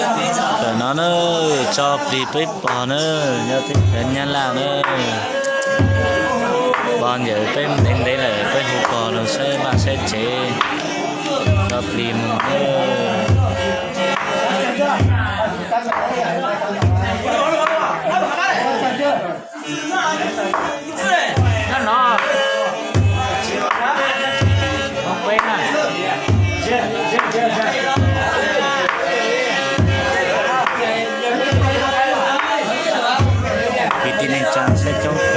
Tam no na, tso plig peb pog na, nyob teb chaws Nyab Laj na. Pog ntawd peb ntev ntev lawm peb hu pog los saib vaj saib tsev, tso plig mus na. Kwv tij neej tsa saib coob kawg.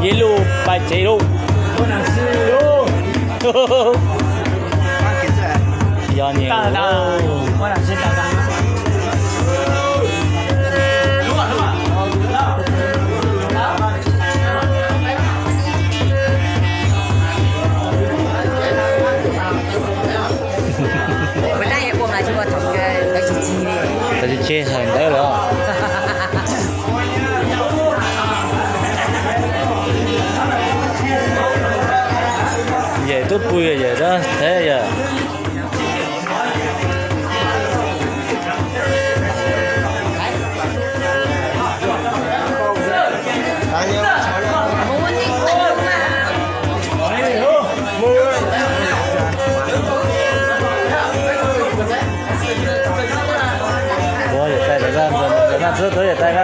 Yog lub paj tsev lub. Yog nyiam. Tsis tseg hawm ntawd los. Yawm tub pw yawm dab thev yawm. Ua yawm tais, ntawm no txog tuav yawm tais na.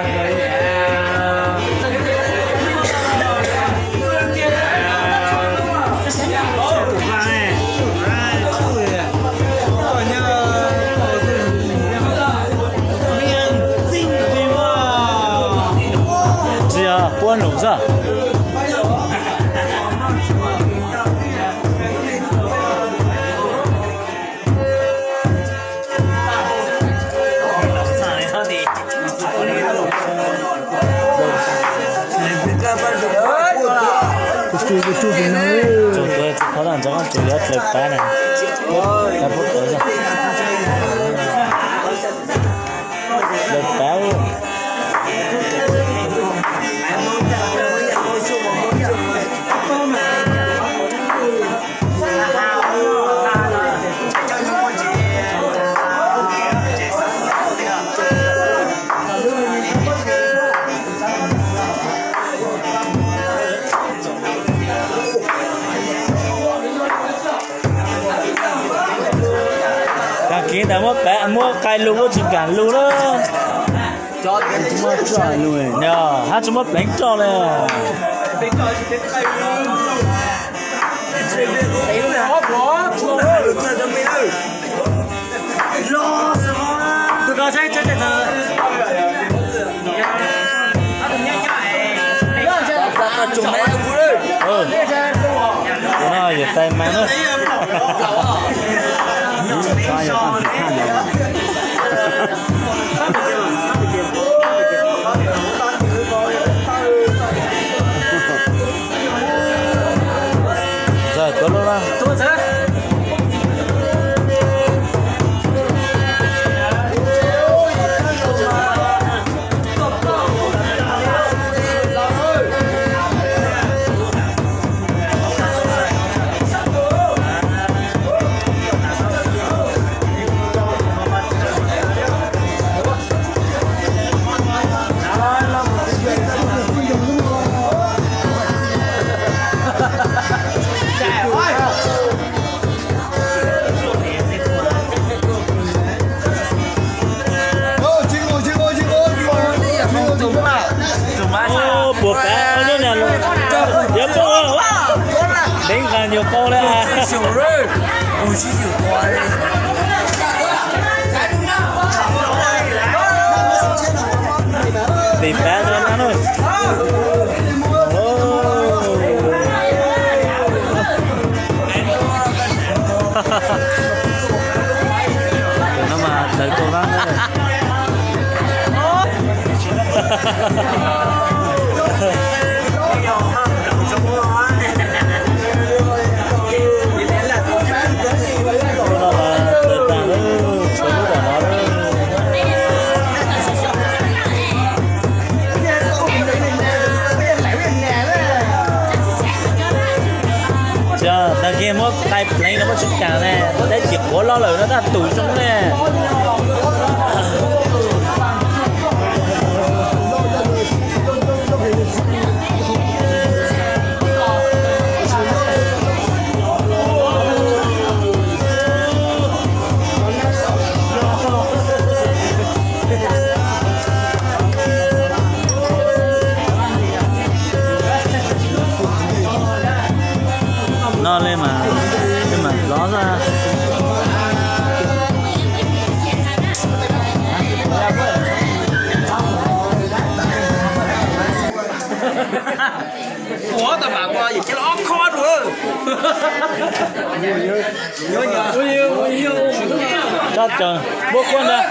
Tsis yog puab num xwb. Tsuas tuav tsis qhov tag nrho, tsuas yuav dlaws pab na. Dlaws pab. Tag kis ntawd muab pab, muab qai lug kuj tsis kam lug lawm. Hab tsis muab pleev roj li. Yawm tais mas na. Txawm tuav lub na. Puas pab nyob na, yuav poob, deev nqas nyuag qau li. Tis pab no na. Tus no mas daws tau vab na. Tag kis muab Ai pleev no muaj tsis kam ne, tab sis quav loj lawm no tab tus zoo ne. No li mas, li mas lov xwb. Ua tau mam ua yim cia ob khob rau. Tso, muab kuab ntag.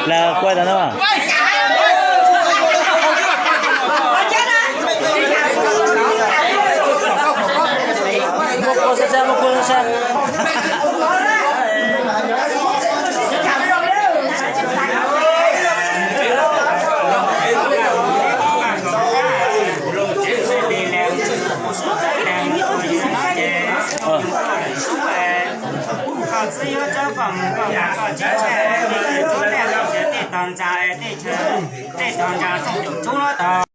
Las kuab tau na. Muab kuab sab sab, muab kuab sab sab. Koj txiv yuav coj koj mus koj mus koj tsis tseg, tej tog ntxas tej chaw, tej tog ntxas rooj caum tsuab tog.